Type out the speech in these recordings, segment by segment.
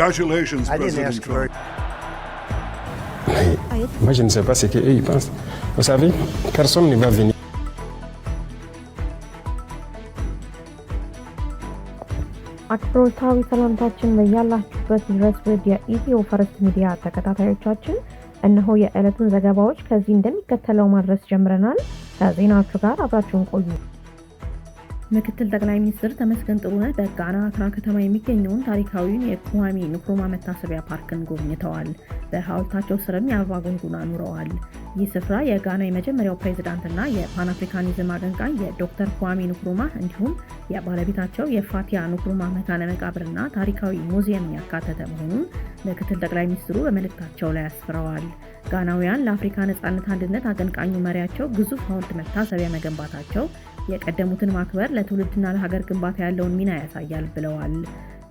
Congratulations, I didn't President ask Trump. for Mais moi, je ne sais pas ce qu'eux, ils pensent. Vous savez, personne ne va venir. አክብሮታዊ ሰላምታችን በያላችሁበት ድረስ ውድ የኢትዮ ፈርስት ሚዲያ ተከታታዮቻችን፣ እነሆ የዕለቱን ዘገባዎች ከዚህ እንደሚከተለው ማድረስ ጀምረናል። ከዜናዎቹ ጋር አብራችሁን ቆዩ። ምክትል ጠቅላይ ሚኒስትር ተመስገን ጥሩነህ በጋና አክራ ከተማ የሚገኘውን ታሪካዊውን የክዋሜ ንክሩማ መታሰቢያ ፓርክን ጎብኝተዋል። በሐውልታቸው ስርም የአበባ ጉንጉን አኑረዋል። ይህ ስፍራ የጋና የመጀመሪያው ፕሬዝዳንትና የፓን አፍሪካኒዝም አቀንቃኝ የዶክተር ክዋሜ ንክሩማ እንዲሁም የባለቤታቸው የፋቲያ ንክሩማ መካነ መቃብርና ታሪካዊ ሙዚየምን ያካተተ መሆኑን ምክትል ጠቅላይ ሚኒስትሩ በመልእክታቸው ላይ አስፍረዋል። ጋናውያን ለአፍሪካ ነጻነት አንድነት አቀንቃኙ መሪያቸው ግዙፍ ሐውልት መታሰቢያ መገንባታቸው የቀደሙትን ማክበር ለትውልድና ለሀገር ግንባታ ያለውን ሚና ያሳያል ብለዋል።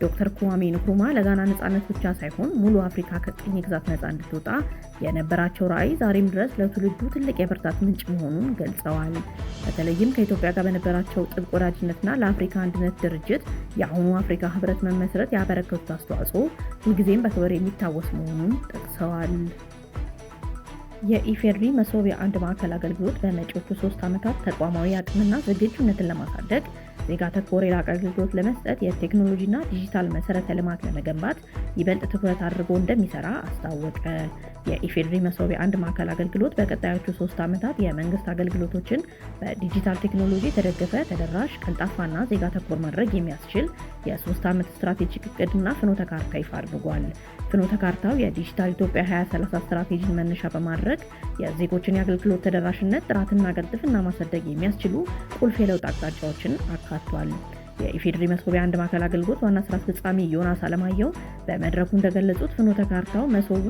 ዶክተር ክዋሜ ንክሩማ ለጋና ነጻነት ብቻ ሳይሆን ሙሉ አፍሪካ ከቅኝ ግዛት ነጻ እንድትወጣ የነበራቸው ራዕይ ዛሬም ድረስ ለትውልዱ ትልቅ የብርታት ምንጭ መሆኑን ገልጸዋል። በተለይም ከኢትዮጵያ ጋር በነበራቸው ጥብቅ ወዳጅነትና ለአፍሪካ አንድነት ድርጅት የአሁኑ አፍሪካ ህብረት መመስረት ያበረከቱት አስተዋጽኦ ሁልጊዜም በክብር የሚታወስ መሆኑን ጠቅሰዋል። የኢፌድሪ መሶብ የአንድ ማዕከል አገልግሎት በመጪዎቹ 3 ዓመታት ተቋማዊ አቅምና ዝግጁነትን ለማሳደግ፣ ዜጋ ተኮር የላቀ አገልግሎት ለመስጠት፣ የቴክኖሎጂና ዲጂታል መሰረተ ልማት ለመገንባት ይበልጥ ትኩረት አድርጎ እንደሚሰራ አስታወቀ። የኢፌድሪ መሶብ የአንድ ማዕከል አገልግሎት በቀጣዮቹ 3 ዓመታት የመንግስት አገልግሎቶችን በዲጂታል ቴክኖሎጂ የተደገፈ፣ ተደራሽ፣ ቀልጣፋና ዜጋ ተኮር ማድረግ የሚያስችል የ3 ዓመት ስትራቴጂክ እቅድና ፍኖተ ካርታ ይፋ አድርጓል። ፍኖተ ካርታው የዲጂታል ኢትዮጵያ 2030 ስትራቴጂን መነሻ በማድረግ የዜጎችን የአገልግሎት ተደራሽነት፣ ጥራትና ቅልጥፍና ማሳደግ የሚያስችሉ ቁልፍ የለውጥ አቅጣጫዎችን አካቷል። የኢፌዴሪ መሶብ የአንድ ማዕከል አገልግሎት ዋና ስራ አስፈጻሚ ዮናስ አለማየሁ በመድረኩ እንደገለጹት፣ ፍኖተ ካርታው መሶቡ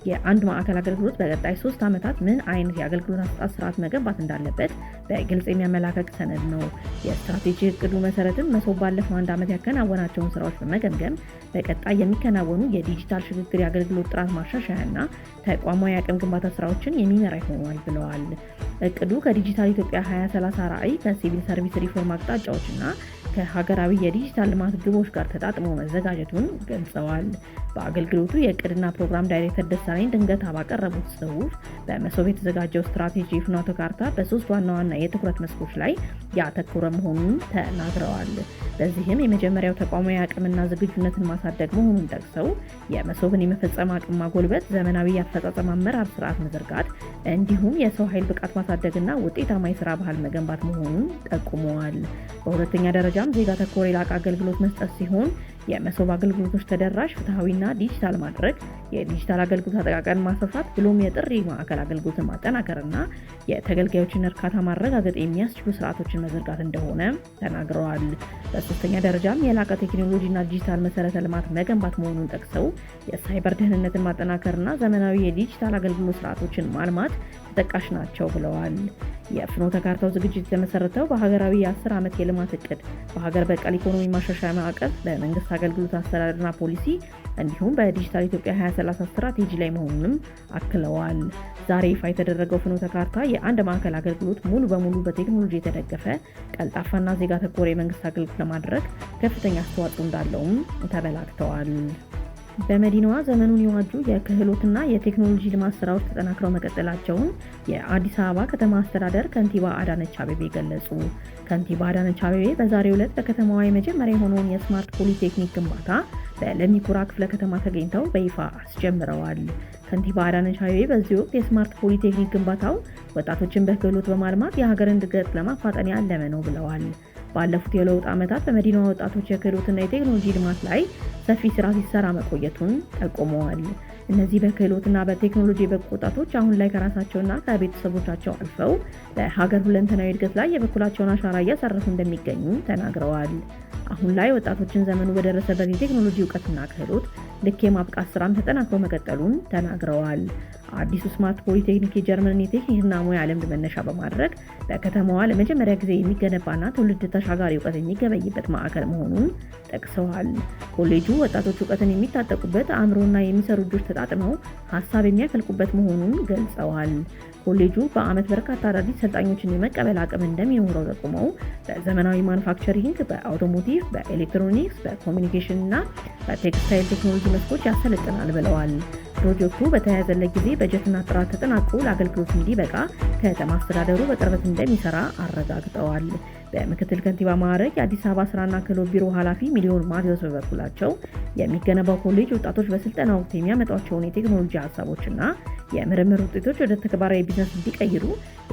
የአንድ ማዕከል አገልግሎት በቀጣይ 3 ዓመታት ምን አይነት የአገልግሎት አሰጣጥ ስርዓት መገንባት እንዳለበት በግልጽ የሚያመላክት ሰነድ ነው። የስትራቴጂ እቅዱ መሰረትም መሶብ ባለፈው አንድ ዓመት ያከናወናቸውን ስራዎች በመገምገም በቀጣይ የሚከናወኑ የዲጂታል ሽግግር፣ የአገልግሎት ጥራት ማሻሻያና ተቋማዊ አቅም ግንባታ ስራዎችን የሚመራ ይሆናል ብለዋል። እቅዱ ከዲጂታል ኢትዮጵያ 2030 ራዕይ፣ ከሲቪል ሰርቪስ ሪፎርም አቅጣጫዎችና ከሀገራዊ የዲጂታል ልማት ግቦች ጋር ተጣጥሞ መዘጋጀቱን ገልጸዋል። በአገልግሎቱ የእቅድና ፕሮግራም ዳይሬክተር ደሳለኝ ድንገታ ባቀረቡት ጽሁፍ፣ በመሶብ የተዘጋጀው ስትራቴጂ ፍኖተ ካርታ በሶስት ዋና ዋና የትኩረት መስኮች ላይ ያተኮረ መሆኑን ተናግረዋል። በዚህም የመጀመሪያው ተቋማዊ አቅምና ዝግጁነትን ማሳደግ መሆኑን ጠቅሰው፣ የመሶብን የመፈጸም አቅም ማጎልበት፣ ዘመናዊ የአፈጻጸም አመራር ስርዓት መዘርጋት እንዲሁም የሰው ኃይል ብቃት ማሳደግና ውጤታማ የስራ ባህል መገንባት መሆኑን ጠቁመዋል። በሁለተኛ ደረጃም ዜጋ ተኮር የላቀ አገልግሎት መስጠት ሲሆን፣ የመሶብ አገልግሎቶች ተደራሽ፣ ፍትሐዊና ዲጂታል ማድረግ፣ የዲጂታል አገልግሎት አጠቃቀም ማስፋፋት ብሎም የጥሪ ማዕከል አገልግሎትን ማጠናከርና የተገልጋዮችን እርካታ ማረጋገጥ የሚያስችሉ ስርዓቶችን መዘርጋት እንደሆነ ተናግረዋል። በሶስተኛ ደረጃም የላቀ ቴክኖሎጂና ዲጂታል መሰረተ ልማት መገንባት መሆኑን ጠቅሰው፣ የሳይበር ደህንነትን ማጠናከርና ዘመናዊ የዲጂታል አገልግሎት ስርዓቶችን ማልማት ተጠቃሽ ናቸው ብለዋል። የፍኖተ ካርታው ዝግጅት የተመሰረተው በሀገራዊ የ10 ዓመት የልማት እቅድ፣ በሀገር በቀል ኢኮኖሚ ማሻሻያ ማዕቀፍ፣ በመንግስት አገልግሎት አስተዳደርና ፖሊሲ እንዲሁም በዲጂታል ኢትዮጵያ 2030 ስትራቴጂ ላይ መሆኑንም አክለዋል። ዛሬ ይፋ የተደረገው ፍኖተ ካርታ የአንድ ማዕከል አገልግሎት ሙሉ በሙሉ በቴክኖሎጂ የተደገፈ፣ ቀልጣፋና ዜጋ ተኮር የመንግስት አገልግሎት ለማድረግ ከፍተኛ አስተዋጽኦ እንዳለውም ተመላክተዋል። በመዲናዋ ዘመኑን የዋጁ የክህሎትና የቴክኖሎጂ ልማት ስራዎች ተጠናክረው መቀጠላቸውን የአዲስ አበባ ከተማ አስተዳደር ከንቲባ አዳነች አቤቤ ገለጹ። ከንቲባ አዳነች አቤቤ በዛሬው ዕለት በከተማዋ የመጀመሪያ የሆነውን የስማርት ፖሊቴክኒክ ግንባታ በለሚ ኩራ ክፍለ ከተማ ተገኝተው በይፋ አስጀምረዋል። ከንቲባ አዳነች አቤቤ በዚህ ወቅት የስማርት ፖሊቴክኒክ ግንባታው ወጣቶችን በክህሎት በማልማት የሀገርን እድገት ለማፋጠን ያለመ ነው ብለዋል። ባለፉት የለውጥ ዓመታት በመዲናዋ ወጣቶች የክህሎትና የቴክኖሎጂ ልማት ላይ ሰፊ ስራ ሲሰራ መቆየቱን ጠቁመዋል። እነዚህ በክህሎትና በቴክኖሎጂ የበቁ ወጣቶች አሁን ላይ ከራሳቸውና ከቤተሰቦቻቸው አልፈው በሀገር ሁለንተናዊ እድገት ላይ የበኩላቸውን አሻራ እያሳረፉ እንደሚገኙ ተናግረዋል። አሁን ላይ ወጣቶችን ዘመኑ በደረሰበት የቴክኖሎጂ እውቀትና ክህሎት ልክ የማብቃት ስራም ተጠናክሮ መቀጠሉን ተናግረዋል። አዲሱ ስማርት ፖሊቴክኒክ የጀርመንን የቴክኒክና ሙያ ልምድ መነሻ በማድረግ በከተማዋ ለመጀመሪያ ጊዜ የሚገነባና ትውልድ ተሻጋሪ እውቀት የሚገበይበት ማዕከል መሆኑን ጠቅሰዋል። ኮሌጁ ወጣቶች እውቀትን የሚታጠቁበት፣ አእምሮና የሚሰሩ እጆች ተጣጥመው ሀሳብ የሚያፈልቁበት መሆኑን ገልጸዋል። ኮሌጁ በዓመት በርካታ አዳዲስ ሰልጣኞችን የመቀበል አቅም እንደሚኖረው ጠቁመው በዘመናዊ ማኑፋክቸሪንግ፣ በአውቶሞቲቭ፣ በኤሌክትሮኒክስ፣ በኮሚኒኬሽን እና በቴክስታይል ቴክኖሎጂ መስኮች ያሰለጥናል ብለዋል። ፕሮጀክቱ በተያያዘለት ጊዜ በጀትና ጥራት ተጠናቆ ለአገልግሎት እንዲበቃ ከተማ አስተዳደሩ በቅርበት እንደሚሰራ አረጋግጠዋል። በምክትል ከንቲባ ማዕረግ የአዲስ አበባ ስራና ክህሎት ቢሮ ኃላፊ ሚሊዮን ማቴዎስ በበኩላቸው የሚገነባው ኮሌጅ ወጣቶች በስልጠና ወቅት የሚያመጧቸውን የቴክኖሎጂ ሀሳቦችና የምርምር ውጤቶች ወደ ተግባራዊ ቢዝነስ እንዲቀይሩ፣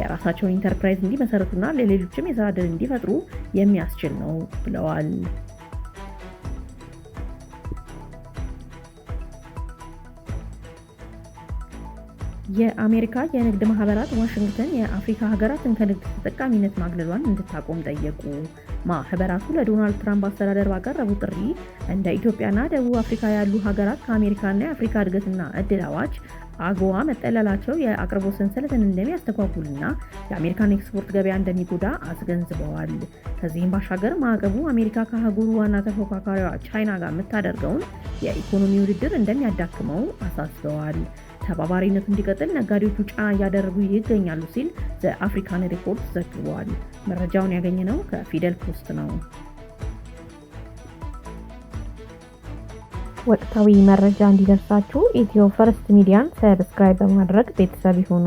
የራሳቸውን ኢንተርፕራይዝ እንዲመሰርቱና ለሌሎችም የስራ ዕድል እንዲፈጥሩ የሚያስችል ነው ብለዋል። የአሜሪካ የንግድ ማህበራት ዋሽንግተን የአፍሪካ ሀገራትን ከንግድ ተጠቃሚነት ማግለሏን እንድታቆም ጠየቁ። ማህበራቱ ለዶናልድ ትራምፕ አስተዳደር ባቀረቡት ጥሪ እንደ ኢትዮጵያና ደቡብ አፍሪካ ያሉ ሀገራት ከአሜሪካና የአፍሪካ እድገትና እድል አዋጅ አጎዋ መጠለላቸው የአቅርቦት ሰንሰለትን እንደሚያስተጓጉልና የአሜሪካን ኤክስፖርት ገበያ እንደሚጎዳ አስገንዝበዋል። ከዚህም ባሻገር ማዕቀቡ አሜሪካ ከአህጉሩ ዋና ተፎካካሪዋ ቻይና ጋር የምታደርገውን የኢኮኖሚ ውድድር እንደሚያዳክመው አሳስበዋል። ተባባሪነቱ እንዲቀጥል ነጋዴዎቹ ጫና እያደረጉ ይገኛሉ ሲል ዘ አፍሪካን ሪፖርት ዘግቧል። መረጃውን ያገኘነው ከፊደል ፖስት ነው። ወቅታዊ መረጃ እንዲደርሳችሁ ኢትዮ ፈርስት ሚዲያን subscribe በማድረግ ቤተሰብ ይሁኑ።